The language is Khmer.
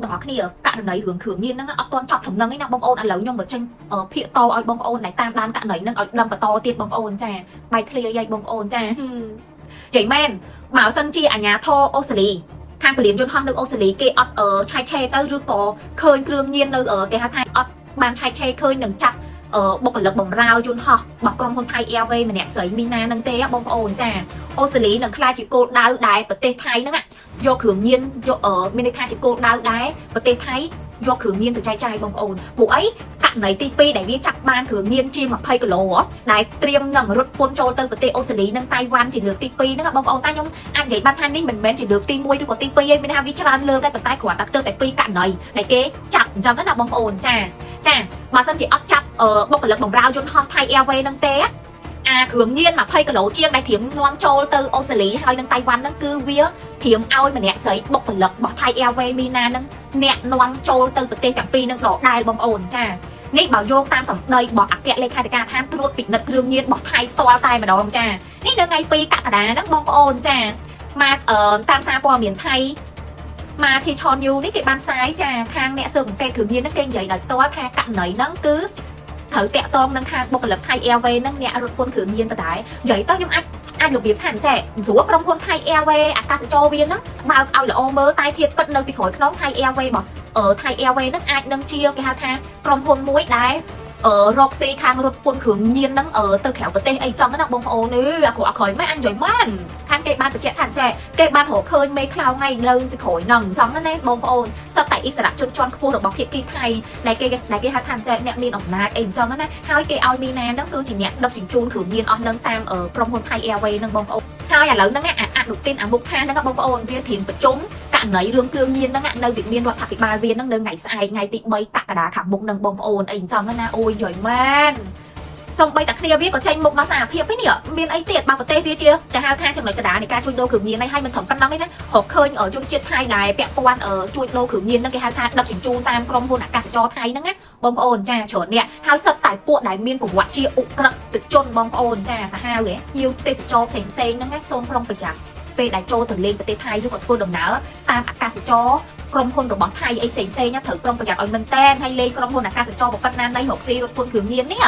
ទាំងអស់គ្នាករណីរឿងគ្រឿងញៀនហ្នឹងអត់ទាន់ចប់ត្រឹមហ្នឹងឯណាបងប្អូនឥឡូវខ្ញុំមកចេញភាកតឲ្យបងប្អូនដែលតាមដានករណីហ្នឹងឲ្យដឹងបន្តទៀតបងប្អូនចាបែកធ្លាយបងប្អូនចានិយាយមែនបើសិនជាអាញាធរអូស្ត្រាលីខាងពលានយន្តហោះនៅអូស្ត្រាលីគេអត់ឆែកឆេរទៅឬក៏ឃើញគ្រឿងញៀននៅគេហៅថាអត់បានឆែកឆេរឃើញនឹងចាប់បុគ្គលិកបំរើយន្តហោះរបស់ក្រុមហ៊ុន Thai Airways ម្នាក់ស្រីមីណានឹងទេបងប្អូនចាអូស្ត្រាលីនឹងក្លាយជាគោលដៅដែលប្រទេសថៃហ្នឹងយកគ្រឿងញៀនយកមានន័យថាជាគោលដៅដែរប្រទេសថៃយកគ្រឿងញៀនទៅចែកចាយបងប្អូនពួកអីករណីទី2ដែលវាចាប់បានគ្រឿងញៀនជាង20គីឡូដែលត្រៀមនឹងរត់ពន្ធចូលទៅប្រទេសអូស្ត្រាលីនិងតៃវ៉ាន់ជាលើកទី2ហ្នឹងបងប្អូនតែខ្ញុំអាចនិយាយបានថានេះមិនមែនជាលើកទី1ឬក៏ទី2ទេមានថាវាច្រើនលើកតែប៉ុន្តែគ្រាន់តែទើបតែ2ករណីដែលគេចាប់អញ្ចឹងណាបងប្អូនចាចាបើសិនជាអត់ចាប់បុគ្គលិកបម្រើយន្តហោះ Thai Airways ហ្នឹងទេអាគ្រឿងញៀន20គីឡូជាងដែលត្រៀមនាំចូលទៅអូស្ត្រាលីហើយនិងតៃវ៉ាន់ហ្នឹងគឺវាត្រៀមឲ្យម្នាក់ស្រីបុគ្គលិករបស់ Thai Airways មីណាហ្នឹងអ្នកនាំចូលទៅប្រទេសទាំងពីរហ្នឹងដដែលបងប្អូនចានេះបើយោងតាមសម្ដីរបស់អគ្គលេខាធិការដ្ឋានត្រួតពិនិត្យគ្រឿងញៀនរបស់ថៃផ្ទាល់តែម្ដងចានេះនៅថ្ងៃ2កក្កដាហ្នឹងបងប្អូនចាមកតាមសារព័ត៌មានថៃមកធីឆនយូនេះគេបានផ្សាយចាខាងអ្នកស៊ើបអង្កេតគ្រឿងញៀនហ្នឹងគេនិយាយដោយផ្ទាល់ថាករណីហ្នឹងគឺត្រូវតាក់ទងនឹងខាងបុគ្គលិក Thai Airways ហ្នឹងអ្នករត់ពន្ធគ្រឿងញៀនទៅដែរនិយាយទៅខ្ញុំអាចរបៀបថាអញ្ចេះស្រួលក្រុមហ៊ុន Thai Airways អាកាសចរវាហ្នឹងបើកឲ្យល្អមើលតែធៀបពិតនៅពីក្រោយខ្នង Thai Airways របស់ Thai Airways ហ្នឹងអាចនឹងជាគេហៅថាក្រុមហ៊ុនមួយដែលរកស៊ីខាងរត់ពន្ធគ្រឿងញៀនហ្នឹងទៅក្រៅប្រទេសអីចឹងណាបងប្អូនអឺអាក្រក់អាក្រយម៉េចអញនិយាយមែនខាងគេបានបញ្ជាក់ថាចេះគេបានរកឃើញមេខ្លោងថ្ងៃនៅពីក្រោយហ្នឹងចឹងណាបងប្អូនសិតតែអិសរាជជនជាន់ខ្ពស់របស់ភាគីថៃដែលគេហៅថាចេះអ្នកមានអំណាចអីចឹងណាហើយគេឲ្យមីណាហ្នឹងគឺជាអ្នកដឹកជញ្ជូនគ្រឿងញៀនអស់ហ្នឹងតាមក្រុមហ៊ុន Thai Airways ហ្នឹងបងប្អូនហើយឥឡូវហ្នឹងអាអនុទិនអាមុខឋានហ្នឹងបងប្អូនវាត្រៀមប្រជុំករណីរឿងគ្រឿងញៀនហ្នឹងនៅវិមានរដ្ឋាភិបាលវាហ្នឹងនៅថ្ងៃស្អែកថ្ងៃទី3កក្កដាខាងមុខហ្នឹងបងប្អូនអីអញ្ចឹងណាអូយយមែនសំបីតាគ្នាវាក៏ចេញមុខមកសារភាពឯនេះមានអីទៀតបើប្រទេសវាជាគេហៅថាចំណុចកណ្ដាលនៃការជួញដូរគ្រឿងញៀននេះហើយមិនត្រឹមប៉ុណ្្នឹងទេណារកឃើញជនជាតិថៃដែលពាក់ព័ន្ធជួញដូរគ្រឿងញៀនហ្នឹងគេហៅថាដឹកជញ្ជូនតាមក្រុមហ៊ុនអាកាសចរថៃហ្នឹងណាបងប្អូនចាច្រើនអ្នកហើយសិតតែពួកដែលមានប្រវត្តិជាឧក្រិដ្ឋជនបងប្អូនចាសាហាវហ៎យូទេសចរផ្សេងផ្សេងហ្នឹងណាសូមប្រុងប្រយ័ត្នពេលដែលចូលទៅលេងប្រទេសថៃឬក៏ធ្វើដំណើរតាមអាកាសចរក្រុមហ៊ុនរបស់ថៃអីផ្សេងផ្សេងត្រូវប្រុងប្រយ័ត្នឲ្យមែនតែនហើយលេងក្រុមហ៊ុនអាកាសចរប្រពន្ធណានៃរកស៊ីរត់ពន្ធគ្រឿងញៀននេះ